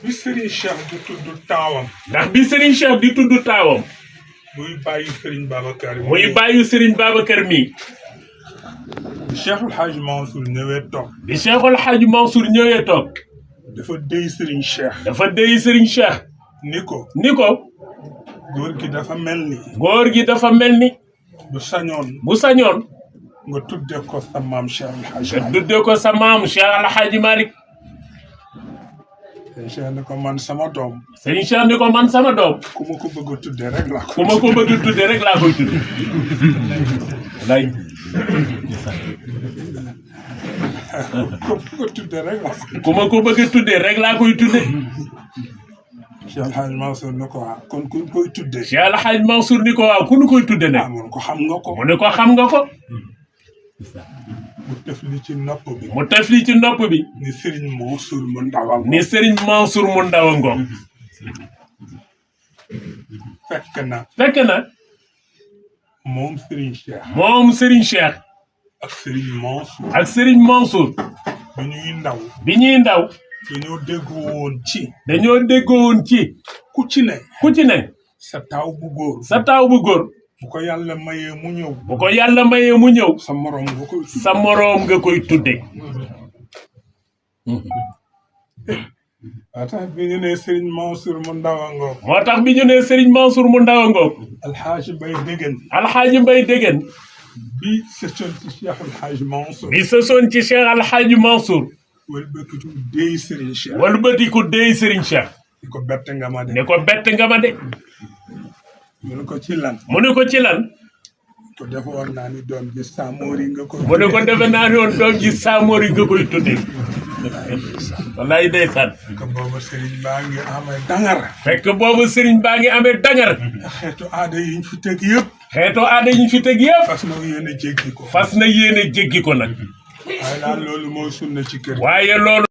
bi Serigne Cheikh di tudd taawam. ndax bi Serigne Cheikh di tudd taawam. muy bàyyi Serigne Babacar mi. muy bàyyi Serigne Babacar mi. bi Cheikhul Hadj Mansour ñëwee toog. bi Cheikhul Hadj Mansour ñëwee toog. dafa déy Serigne Cheikh. dafa déy Serigne Cheikh. ni ko. góor gi dafa mel ni. góor gi dafa mel ni. bu sañoon. bu sañoon. nga tudde ko sa maam Cheikh El Hadj. nga tudde ko sa maam Cheikh El Hadj Malick. Serigne Cheikh ni ko man sama doom. Serigne Cheikh ni ko man sama doom. ku ma ko bëgg a tudde rek laa ko. ku ma ko bëgg a tudde rek laa koy tudde. lay. ku ko tudde rek laa koy. ku ma ko bëgg a tudde rek laa koy tudde. Cheikh El Hadj Mansour ni ko waaw kon ku koy tudde. Cheikh El Hadj Mansour ni ko waaw ku ñu koy tudde nag. mun ko xam nga ko. mu ne ko xam nga ko. mu tefli ci nopp bi. mu tefli ci nopp bi. ni Serigne Mansour mu ndaw ni Serigne Mansour mu ndaw a ngoog. fekk na. moom Serigne Cheikh. moom Serigne Cheikh. ak Serigne Mansour. ak Serigne Mansour. bi ñuy ndaw. bi ñuy ndaw. dañoo déggoo woon ci. dañoo déggoo woon ci. ku ci ne. ku ci ne. sa taaw bu góor. sa taaw bu góor. bu ko yàlla mayee mu ñëw. bu ko yàlla mayee mu ñëw. sa moroom nga koy. sa moroom nga koy tudde. moo tax bi ñu nee Serigne Mansour mu ndaw a ngoog. moo tax bi ñu nee Serigne Mansour mu ndaw a ngoog. Alxaaji Mbay Dégén. Alxaaji Mbay Dégén. bi sësoon ci Cheikh Alxaaji Mansour. bi sësoon ci Cheikh Alxaaji Mansour. wëlbatiku déy Serigne Cheikh. wëlbatiku déy Serigne Cheikh. ni ko bett nga ma de. ne ko bett nga ma de. mu ne ko ci lan. mu ne ko ci lan. ko defoon naa ni doom ji Samori nga koy. mu ne ko defe naa ni woon doom ji Samori nga koy tuddee. wallaay ndeysaan. fekk boobu Serigne baa ngi amee dangar. fekk boobu Serigne baa ngi amee dangar. xeetu aada yi ñu fi teg yëpp. xeetu aada yi ñu fi teg yëpp. fas na yéene jéggi ko. fas na yéene jéggi ko nag. waaye daal loolu mooy sunna ci kër. waaye loolu.